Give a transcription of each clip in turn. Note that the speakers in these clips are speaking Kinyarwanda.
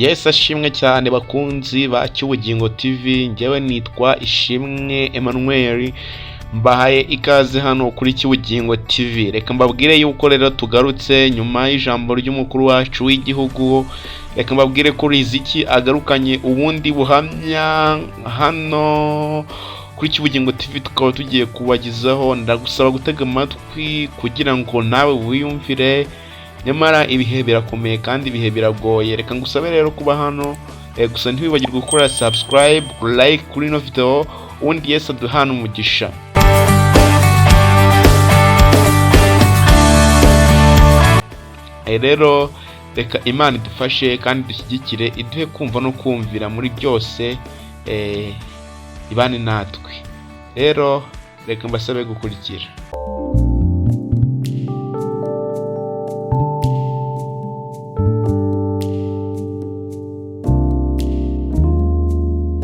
Yesu ashimwe cyane bakunzi ba Cyubugingo TV, njyewe nitwa Ishimwe Emmanuel, mbahaye ikaze hano kuri Cyubugingo TV. Reka mbabwire yuko rero tugarutse nyuma y'ijambo ry'umukuru wacu w'igihugu. Reka mbabwire ko Riziki agarukanye ubundi buhamya hano kuri Cyubugingo TV, tukaba tugiye kubagezaho. Ndagusaba gutega amatwi kugira ngo nawe wiyumvire. Nyamara ibihe birakomeye kandi ibihe biragoye. Reka ngusabe rero kuba hano, gusa ntiwibagirwe gukora subscribe, like kuri ino video, ubundi Yesu aduhana umugisha. Rero reka Imana idufashe kandi idushyigikire, iduhe kumva no kumvira muri byose, ibane natwe. Rero reka mbasabe gukurikira.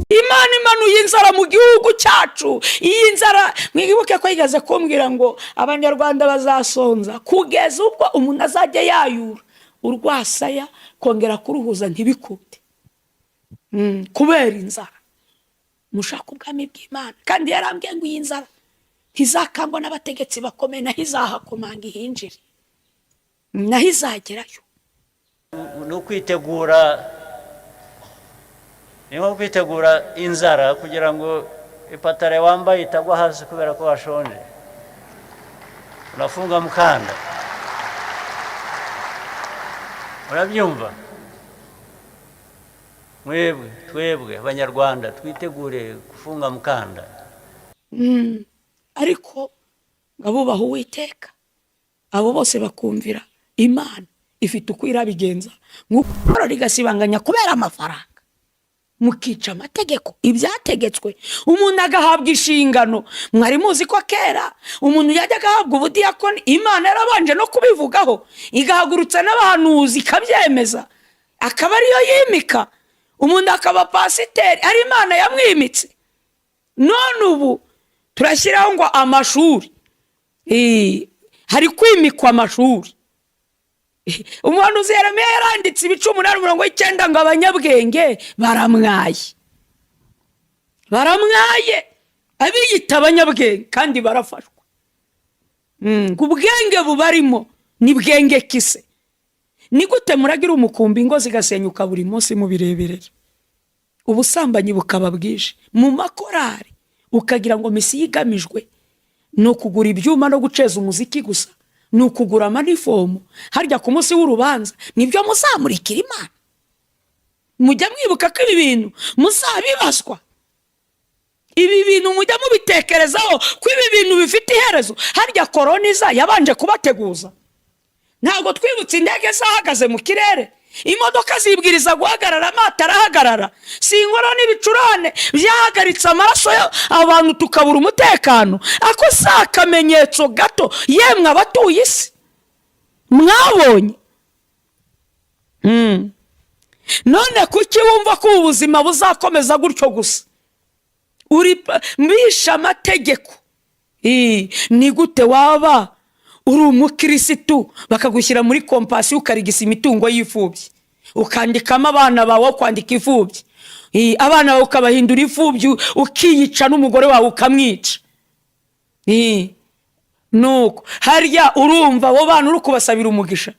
Imana imanuye inzara mu gihugu cyacu. Iyi nzara mwibuke ko yigeze kumbwira ngo Abanyarwanda bazasonza kugeza ubwo umuntu azajya yayura urwasaya kongera kuruhuza ntibikunde, kubera inzara. Mushaka ubwami bw'Imana, kandi yarambwiye ngo iyi nzara ntizakangwa n'abategetsi bakomeye, naho izahakomanga ihinjire, naho izagerayo. Ni ukwitegura, ni nko kwitegura inzara kugira ngo ipataro wambaye itagwa hasi kubera ko washonje. Urafunga mukanda, urabyumva? Mwebwe, twebwe Abanyarwanda, twitegure gufunga mukanda. Ariko ngo abubaha Uwiteka, abo bose bakumvira Imana, ifite uko irabigenza, nk'uko rigasibanganya kubera amafaranga, mukica amategeko, ibyategetswe, umuntu agahabwa inshingano. Mwari muzi ko kera umuntu yajyaga ahabwa ubudiyakoni, Imana yarabanje no kubivugaho, igahagurutsa n'abahanuzi ikabyemeza, akaba ariyo yimika umuntu akaba pasiteri, ari Imana yamwimitse. None ubu turashyiraho ngo amashuri, hari kwimikwa amashuri. Umuhanuzi Yeremiya yaranditse ibice 8 umurongo w'icyenda ngo abanyabwenge baramwaye, baramwaye abiyita abanyabwenge kandi barafashwa. Ngo ubwenge bubarimo ni bwenge kise. Ni gute muragira umukumbi ingo zigasenyuka buri munsi mubireberera, ubusambanyi bukaba bwinshi mu makorari, ukagira ngo misiyo igamijwe ni ukugura ibyuma no guceza umuziki gusa, ni ukugura amanifomu harya ku munsi w'urubanza nibyo muzamurikira Imana? Mujya mwibuka ko ibi bintu muzabibazwa, ibi bintu mujya mubitekerezaho ko ibi bintu bifite iherezo. Harya koroniza yabanje kubateguza, ntabwo twibutse indege zahagaze mu kirere, imodoka zibwiriza guhagarara, amato arahagarara, si inkorora n'ibicurane byahagaritse amaraso abantu tukabura umutekano. Ako si akamenyetso gato yemwe abatuye isi mwabonye? None kuki wumva ko ubu buzima buzakomeza gutyo gusa? Uri mbisha amategeko. Ni gute waba uri umukirisitu bakagushyira muri kompasiyo, ukarigisa imitungo y'imfubyi, ukandikamo abana bawe, kwandika imfubyi, abana bawe ukabahindura imfubyi, ukiyica n'umugore wawe ukamwica? Nuko harya urumva abo bana uri kubasabira umugisha?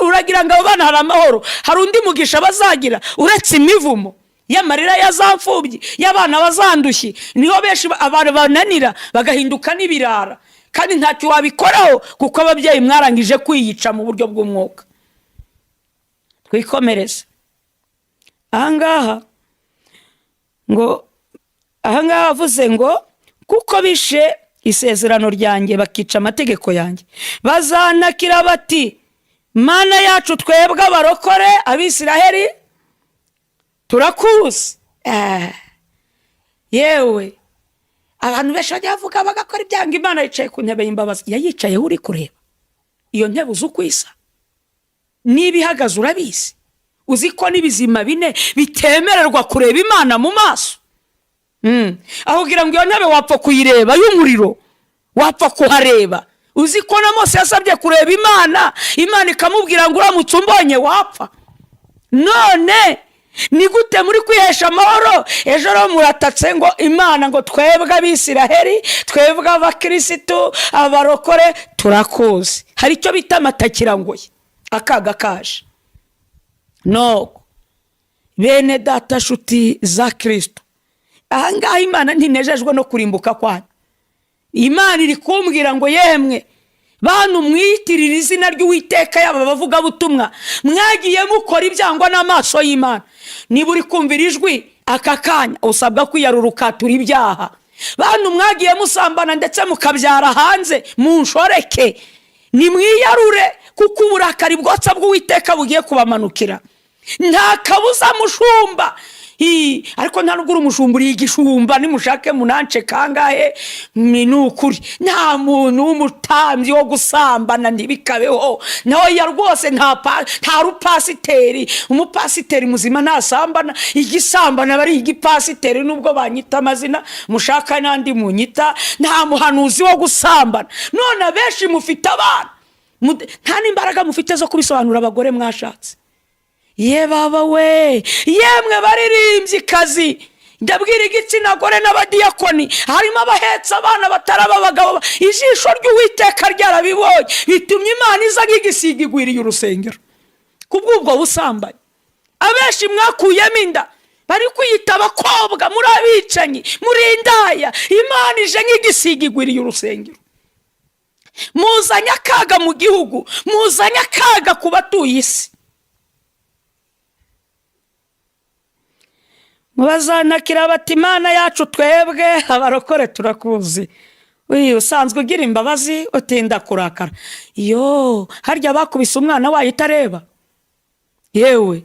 Uragira ngo abo bana hari amahoro, hari undi mugisha bazagira uretse imivumo y'amarira ya za mfubyi, y'abana bazandushye? Niho benshi abantu bananira bagahinduka n'ibirara, kandi ntacyo wabikoraho kuko ababyeyi mwarangije kwiyica mu buryo bw'umwuka. Twikomereze ahangaha, ngo ahangaha avuze ngo kuko bishe isezerano ryanjye bakica amategeko yanjye, bazanakira bati: Mana yacu, twebwe abarokore Abisiraheli turakuzi. Yewe, abantu benshi bajya bavuga bagakora ibyanga, Imana yicaye ku ntebe y'imbabazi. Yayicayeho uri kureba iyo ntebe, uzi uko isa? Niba ihagaze urabizi? Uzi ko n'ibizima bine bitemererwa kureba Imana mu maso? Aho kugira ngo iyo ntebe wapfa kuyireba y'umuriro, wapfa kuhareba? Uzi ko na Mose yasabye kureba Imana, Imana ikamubwira ngo uramutse umbonye wapfa. None ni gute muri kwihesha amahoro? Ejo rero muratatse ngo Imana, ngo twebwe Abisiraheli, twebwe Abakirisitu, abarokore turakuzi. Hari icyo bita amatakirangoyi, akaga kaje. No bene data, shuti za Kirisito, ahangaha Imana ntinejejwe no kurimbuka kwanyu. Imana iri kumbwira ngo: "Yemwe bantu mwiyitirira izina ry'Uwiteka, yaba abavugabutumwa, mwagiye mukora ibyangwa n'amaso y'Imana." Niba uri kumvira ijwi aka kanya, usabwa kwiyarura ukatura ibyaha. Bantu mwagiye musambana ndetse mukabyara hanze mu nshoreke, nimwiyarure, kuko uburakari bwotsa bw'Uwiteka bugiye kubamanukira. Nta kabuza mushumba. Ariko nta nubwo uri umushumba, uri igishumba. Nimushake munance kangahe, ni ukuri nta muntu w'umutambyi wo gusambana, ntibikabeho nawe rwose. Nta rupasiteri, umupasiteri muzima ntasambana. Igisambana aba ari igipasiteri, nubwo banyita amazina mushaka n'andi munyita. Nta muhanuzi wo gusambana. None abenshi mufite abana, nta n'imbaraga mufite zo kubisobanura abagore mwashatse. Ye baba we, yemwe baririmbyi kazi, ndabwira igitsina gore n'abadiyakoni, harimo abahetse abana bataraba abagabo. Ijisho ry'Uwiteka ryarabibonye, bitumye Imana iza nk'igisiga igwiriye urusengero kubw'ubwo busambanyi. Abenshi mwakuyemo inda bari kwiyita abakobwa, muri abicanyi, muri indaya. Imana ije nk'igisiga igwiriye urusengero. Muzanye akaga mu gihugu, muzanye akaga ku batuye isi. Mubazanakira bati: "Imana yacu, twebwe abarokore turakuzi, usanzwe ugira imbabazi, utinda kurakara." Yo harya bakubise umwana wayo itareba? Yewe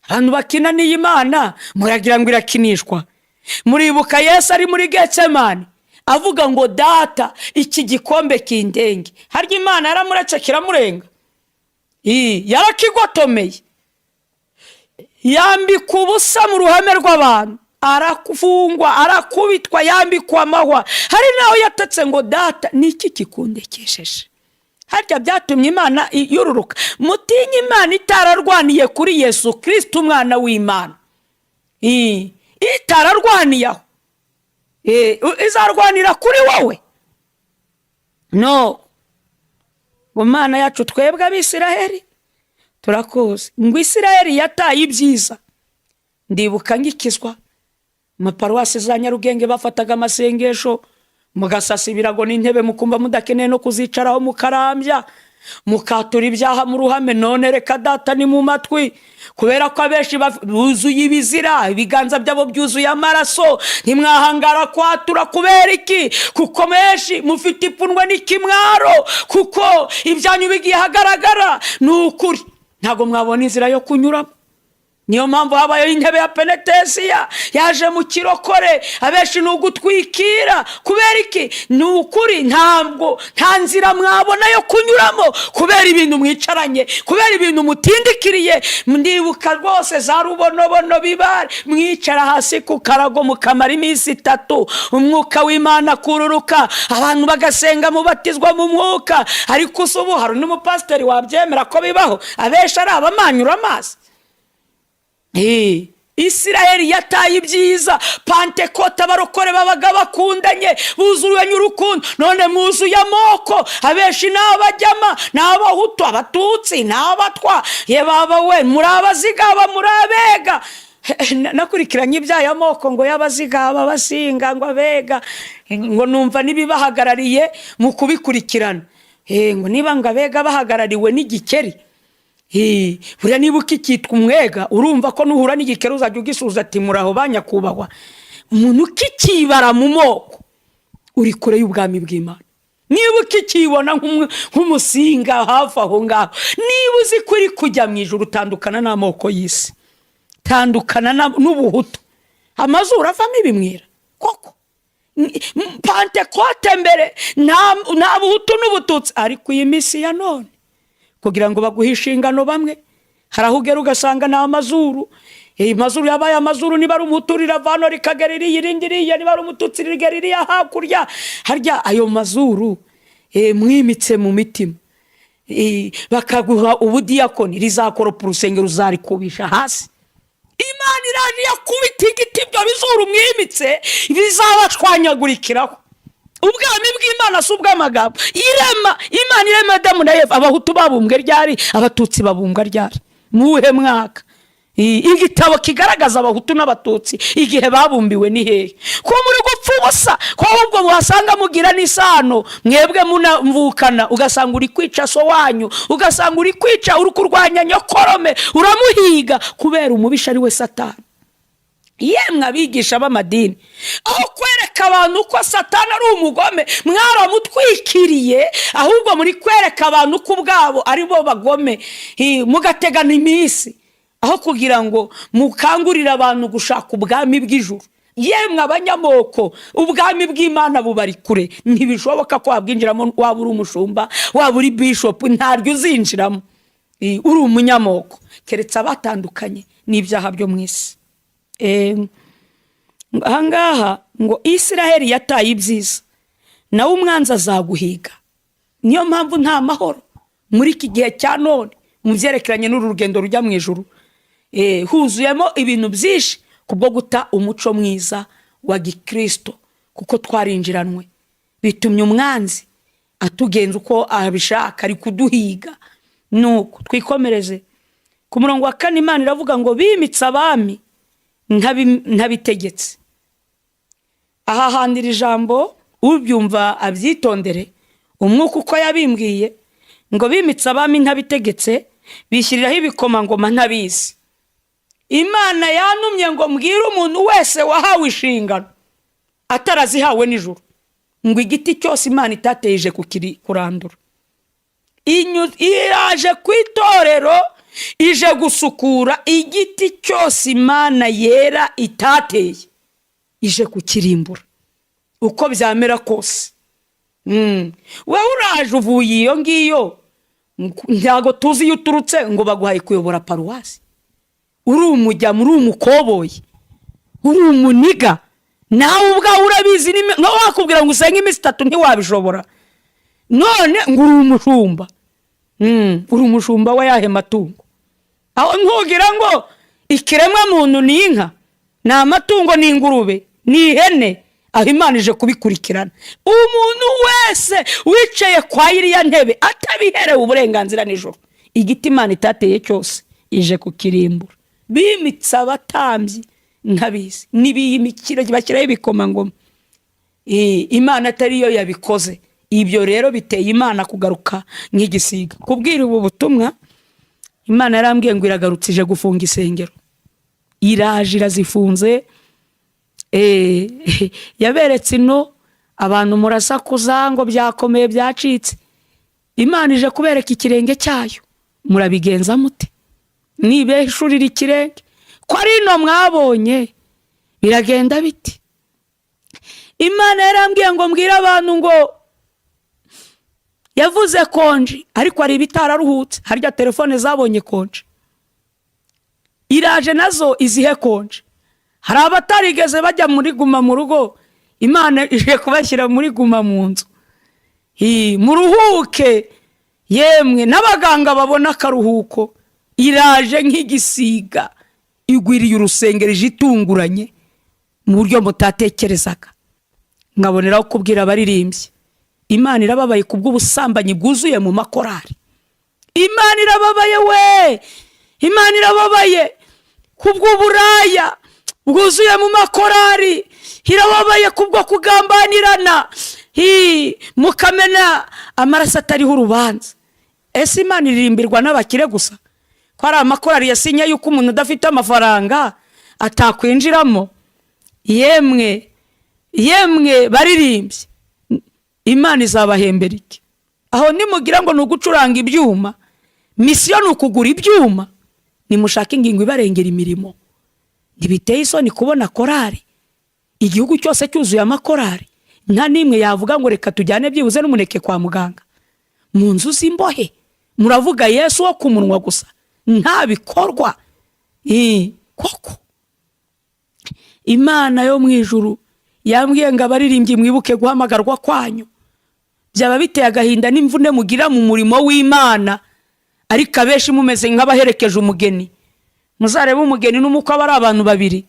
abantu bakina n'iyi Mana, muragira ngo irakinishwa? Muribuka Yesu ari muri Getsemani avuga ngo: "Data, iki gikombe kindenge." Harya Imana yaramuretse kiramurenga? Yarakigotomeye, yambikwa ubusa mu ruhame rw'abantu, arafungwa, arakubitwa, yambikwa amahwa. Hari n'aho yatatse ngo: "Data, ni iki kikundekesheje?" Harya byatumye Imana yururuka? Mutinye Imana itararwaniye kuri Yesu Kirisiti umwana w'Imana, itararwaniye aho, izarwanira kuri wowe? No ngo: "Mana yacu, twebwe Abisiraheli turakuzi." Ngo Isiraheli yataye ibyiza. Ndibuka ngikizwa, maparuwasi za Nyarugenge bafataga amasengesho, mugasasa ibirago n'intebe, mukumva mudakeneye no kuzicaraho, mukarambya, mukatura ibyaha mu ruhame. None reka data, ni mu matwi, kubera ko abenshi buzuye ibizira, ibiganza byabo byuzuye amaraso. Ntimwahangara kwatura. Kubera iki? Kuko menshi mufite ipfunwe n'ikimwaro, kuko ibyanyu bigiye ahagaragara. Ni ukuri ntabwo mwabona inzira yo kunyuramo. Niyo mpamvu habayeho intebe ya penetesiya yaje mu kirokore. Abenshi ni ugutwikira. Kubera iki? Ni ukuri ntabwo nta nzira mwabona yo kunyuramo, kubera ibintu mwicaranye, kubera ibintu mutindikiriye. Ndibuka rwose za Rubonobono, bibare mwicara hasi ku karago mukamara iminsi 3, umwuka w'Imana akururuka, abantu bagasenga, mubatizwa mu mwuka. Ariko ubu hari n'umupasiteri wabyemera ko bibaho? Abenshi ari abamanyura amazi. Isiraheli yataye ibyiza. Pantekote abarokore babaga bakundanye, buzuranye urukundo. None mwuzuye amoko. Abenshi ni Abajyama, ni Abahutu, Abatutsi, ni Abatwa. Ye baba we, muri Abazigaba, muri Abega. Nakurikiranye iby'aya moko ngo y'Abazigaba, Abasinga, ngo Abega, ngo numva n'ibibahagarariye mu kubikurikirana. Ngo niba ngo Abega bahagarariwe n'igikeri. Buriya niba ukikitwa umwega, urumva ko nuhura n'igikeri uzajya ugisuhuza ati: "Muraho ba nyakubahwa." Umuntu ukikibara mu moko, uri kure y'ubwami bw'Imana. Niba ukikibona nk'umusinga hafi aho ngaho, niba uzi ko uri kujya mu ijoro, utandukana n'amoko y'isi, tandukana n'ubuhutu. Amazuru avamo ibimwira koko. Pantekote mbere nta buhutu n'ubututsi, ariko iyi minsi ya none, kugira ngo baguhe inshingano bamwe, hari aho ugera ugasanga ni amazuru. Amazuru yabaye amazuru. Niba ari Umuhutu rirava hano rikagera iriya, irindi iriya, niba ari Umututsi rigera iriya hakurya. Harya ayo mazuru mwimitse mu mitima. Bakaguha ubudiyakoni, rizakoropa urusengero, uzarikubisha hasi. Imana iraje yakubita igiti, ibyo bizuru mwimitse bizabashwanyagurikiraho. Ubwami bw'Imana si ubw'amagambo. Irema, Imana irema Adamu na Eva, Abahutu babumbwe ryari? Abatutsi babumbwa ryari? Muwuhe mwaka? Igitabo kigaragaza Abahutu n'Abatutsi igihe babumbiwe ni hehe? Ko muri gupfa ubusa, ko ahubwo muhasanga mugira n'isano, mwebwe munavukana, ugasanga uri kwica so wanyu, ugasanga uri kwica, uri kurwanya nyokorome, uramuhiga kubera umubisha ari we Satani. Yemwe abigisha b'amadini, aho kwereka abantu ko Satani ari umugome, mwaramutwikiriye, ahubwo muri kwereka abantu ko ubwabo ari bo bagome. Mugategana iminsi aho kugira ngo mukangurire abantu gushaka ubwami bw'ijuru. Yemwe abanyamoko, ubwami bw'Imana bubari kure, ntibishoboka ko wabwinjiramo. Waba uri umushumba, waba uri bishopu, ntaryo uzinjiramo uri umunyamoko, keretse abatandukanye n'ibyaha byo mu isi. Ahangaha ngo Isiraheli yataye ibyiza, nawe umwanzi azaguhiga. Niyo mpamvu nta mahoro muri iki gihe cya none mu byerekeranye n'uru rugendo rujya mu ijuru. Huzuyemo ibintu byinshi kubwo guta umuco mwiza wa gikirisito, kuko twarinjiranwe, bitumye umwanzi atugenza uko abishaka, ari kuduhiga. Nuko twikomereze ku murongo wa 4. Imana iravuga ngo bimitse abami ntabitegetse. Aha handira ijambo, ubyumva abyitondere. Umwuka uko yabimbwiye ngo bimitse abami ntabitegetse, bishyiriraho ibikomangoma ntabizi. Imana yantumye ngo mbwire umuntu wese wahawe inshingano atarazihawe nijoro ngo igiti cyose Imana itateje kurandura. Iraje ku itorero, ije gusukura igiti cyose Imana yera itateye, ije kukirimbura uko byamera kose. Wowe uraje uvuye iyo ngiyo, ntabwo tuzi iyo uturutse, ngo baguhaye kuyobora paruwasi, uri umujyamu, uri umukoboyi, uri umuniga, nawe ubwawe urabizi. Nka wakubwira ngo usenge iminsi 3 ntiwabishobora, none ngo uri umushumba. Uri umushumba w'ayahe matungo? Aho ntugira ngo ikiremwa muntu ni inka, ni amatungo, ni ingurube, ni ihene? Aho Imana ije kubikurikirana. Umuntu wese wicaye kwa iriya ntebe atabiherewe uburenganzira nijoro, igiti Imana itateye cyose ije kukirimbura. Bimitse abatambyi ntabizi, n'ibiyimikira bashyiraho ibikomangoma. Imana atari yo yabikoze. Ibyo rero biteye Imana kugaruka nk'igisiga. Kubwira ubu butumwa, Imana yarambwiye ngo iragarutse, ije gufunga isengero, iraje irazifunze. Yaberetse ino abantu murasakuza ngo byakomeye, byacitse. Imana ije kubereka ikirenge cyayo. Murabigenza mute? Nibeshurira ikirenge ko ari ino mwabonye, biragenda biti? Imana yarambwiye ngo mbwire abantu ngo yavuze konji, ariko hari ibitararuhutse. Harya telefone zabonye konji, iraje nazo izihe konji. Hari abatarigeze bajya muri guma mu rugo, Imana ije kubashyira muri guma mu nzu. Muruhuke yemwe, n'abaganga babona akaruhuko. Iraje nk'igisiga, igwiriye urusengero, ije itunguranye mu buryo mutatekerezaga. Nkaboneraho kubwira abaririmbyi, Imana irababaye kubw'ubusambanyi bwuzuye mu makorari. Imana irababaye we, Imana irababaye kubw'uburaya bwuzuye mu makorari, irababaye kubwo kugambanirana, mukamena amaraso atariho urubanza. Ese Imana iririmbirwa n'abakire gusa? Ko ari amakorari yasinye yuko umuntu udafite amafaranga atakwinjiramo? Yemwe, yemwe baririmbye, Imana izabahembera iki? Aho nimugira ngo ni ugucuranga ibyuma, misiyo ni ukugura ibyuma? Nimushake ingingo ibarengera imirimo. Ntibiteye isoni kubona korari, igihugu cyose cyuzuye amakorari, nta n'imwe yavuga ngo reka tujyane byibuze n'umuneke kwa muganga, mu nzu z'imbohe? Muravuga Yesu wo ku munwa gusa, nta bikorwa. Koko Imana yo mu ijuru yambwiye ngo abaririmbyi mwibuke guhamagarwa kwanyu. Byaba biteye agahinda n'imvune mugira mu murimo w'Imana, ariko abenshi mumeze nk'abaherekeje umugeni. Muzarebe umugeni n'umukwe aba ari abantu babiri,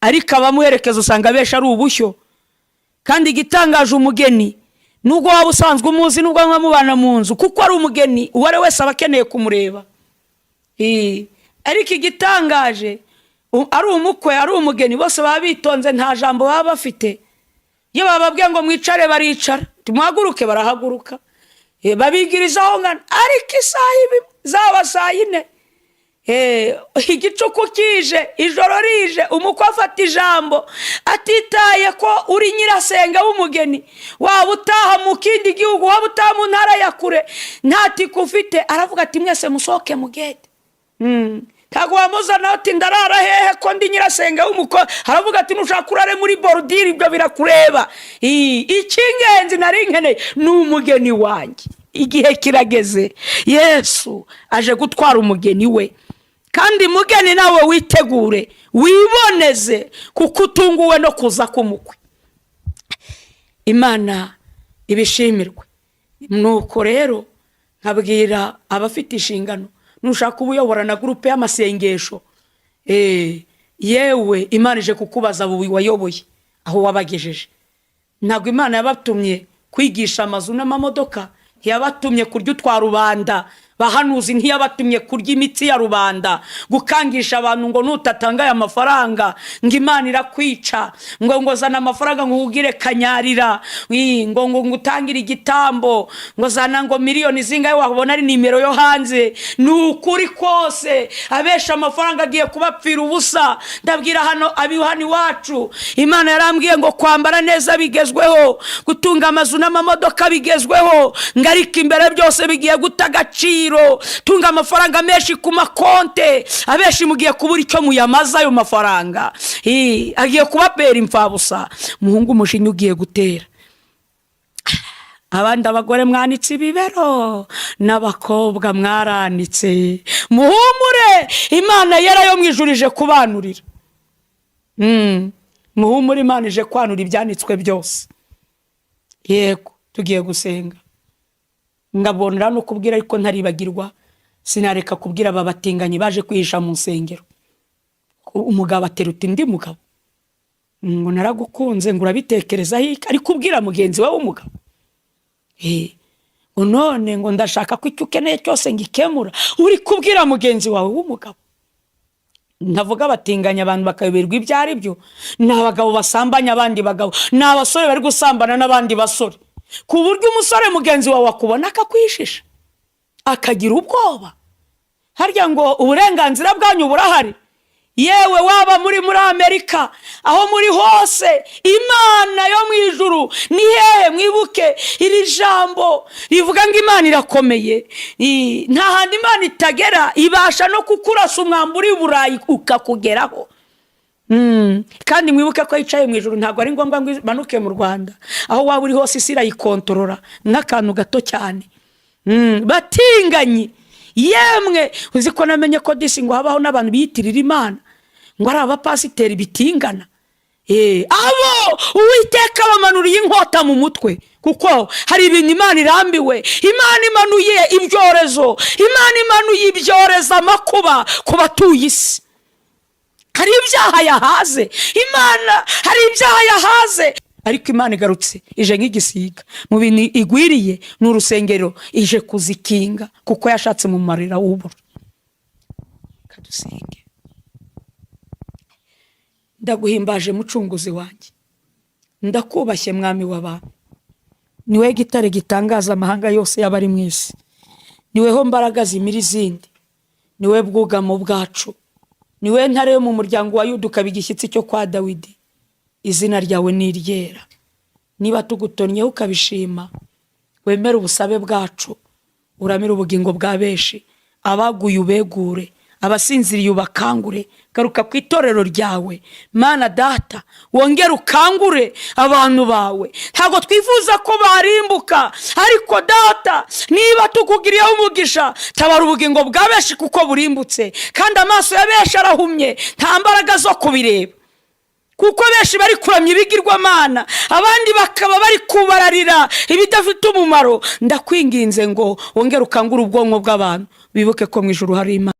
ariko abamuherekeza usanga abenshi ari ubushyo. Kandi igitangaje, umugeni nubwo waba usanzwe umuzi, nubwo muba mubana mu nzu, kuko ari umugeni, uwo ari we wese aba akeneye kumureba. Ariko igitangaje, ari umukwe ari umugeni, bose baba bitonze, nta jambo baba bafite. Iyo bababwiye ngo mwicare baricara, tumuhaguruke barahaguruka. Babigirizaho ngana. Ariko isaha ibi zaba saa 4, igicuku kije, ijoro rije, umukwe afata ijambo atitaye ko uri nyirasenga w'umugeni, waba utaha mu kindi gihugu, waba utaha mu ntara ya kure, nta tike ufite, aravuga ati mwese musohoke mugende. Ntabwo wamuzana ati ndarara hehe ko ndi nyirasenga w'umukwe? Aravuga ati nushaka urare muri bordure, ibyo birakureba. Icy'ingenzi nari nkeneye ni umugeni wanjye. Igihe kirageze, Yesu aje gutwara umugeni we. Kandi mugeni nawe witegure, wiboneze, kuko utunguwe no kuza k'umukwe. Imana ibishimirwe. Nuko rero nkabwira abafite inshingano, nushaka uba uyobora na groupe y'amasengesho, yewe Imana ije kukubaza abo wayoboye aho wabagejeje. Ntabwo Imana yabatumye kwigisha amazu n'amamodoka, ntiyabatumye kurya utwa rubanda. Bahanuzi, ntiyabatumye kurya imitsi ya rubanda, gukangisha abantu ngo nutatanga aya mafaranga ngo Imana irakwica, ngo zana amafaranga ngo ubwire kanyarira, ngo utangire igitambo, ngo zana ngo miliyoni zingahe wabona ari nimero yo hanze. Ni ukuri kose, abesha amafaranga agiye kubapfira ubusa. Ndabwira hano abi hano iwacu, Imana yarambwiye ngo kwambara neza bigezweho, gutunga amazu n'amamodoka bigezweho, ngo ariko imbere byose bigiye guta agaciro. Tunga amafaranga menshi ku makonte, abenshi mugiye kubura icyo muyamaza ayo mafaranga. Agiye kubabera imfabusa. Muhungu, umujinya ugiye gutera abandi. Abagore mwanitse ibibero n'abakobwa mwaranitse, muhumure, Imana yera yo mu ijuru ije kubanurira. Muhumure, Imana ije kwanura ibyanditswe byose. Yego, tugiye gusenga. Ngabonera no kubwira, ariko ntaribagirwa, sinareka kubwira aba batinganyi baje kwihisha mu nsengero. Umugabo ateruta undi mugabo ngo naragukunze, ngo urabitekerezaho iki? Ari kubwira mugenzi we w'umugabo. Ngo none ngo ndashaka ko icyo ukeneye cyose ngikemura. Uri kubwira mugenzi wawe w'umugabo. Ntavuga abatinganya, abantu bakayoberwa ibyo ari byo. Ni abagabo basambanya abandi bagabo, ni abasore bari gusambana n'abandi basore, ku buryo umusore mugenzi wawe akubona akakwishisha, akagira ubwoba. Harya ngo uburenganzira bwanyu burahari? Yewe, waba muri Amerika, aho muri hose, Imana yo mu ijuru ni hehe? Mwibuke iri jambo rivuga ngo Imana irakomeye. Nta hantu Imana itagera, ibasha no kukurasa umwambi uri i Burayi ukakugeraho. Kandi mwibuke ko yicaye mu ijuru, ntabwo ari ngombwa ngo imanuke mu Rwanda. Aho waba uri hose isi irayikontorora nk'akantu gato cyane. Batinganyi yemwe, uzi ko namenye ko disi ngo habaho n'abantu biyitirira Imana, ngo ari abapasiteri bitingana? Abo Uwiteka bamanuriye inkota mu mutwe, kuko hari ibintu Imana irambiwe. Imana imanuye ibyorezo, Imana imanuye ibyorezo, amakuba ku batuye isi. Hari ibyaha yahaze Imana, hari ibyaha yahaze. Ariko Imana igarutse ije nk'igisiga mu bintu igwiriye ni urusengero, ije kuzikinga kuko yashatse mu marira w'ubura. Kadusenge. Ndaguhimbaje mucunguzi wanjye, ndakubashye mwami w'abantu. Niwe gitare gitangaza amahanga yose y'abari mu isi, niweho mbaraga zimira izindi, niwe bwugamo bwacu, niwe ntare yo mu muryango wa Yuda, ukaba igishyitsi cyo kwa Dawidi. Izina ryawe ni iryera. Niba tugutonnyeho ukabishima, wemere ubusabe bwacu, uramire ubugingo bwa benshi. Abaguye ubegure, abasinziriye ubakangure. Garuka ku itorero ryawe, Mana Data, wongere ukangure abantu bawe. Ntabwo twifuza ko barimbuka, ariko Data, niba tukugiriyeho umugisha, tabara ubugingo bwa benshi kuko burimbutse, kandi amaso ya benshi arahumye, nta mbaraga zo kubireba. Kuko benshi bari kuramya ibigirwamana, abandi bakaba bari kubararira ibidafite umumaro. Ndakwinginze ngo wongere ukangure ubwonko bw'abantu, bibuke ko mu ijuru hari Imana.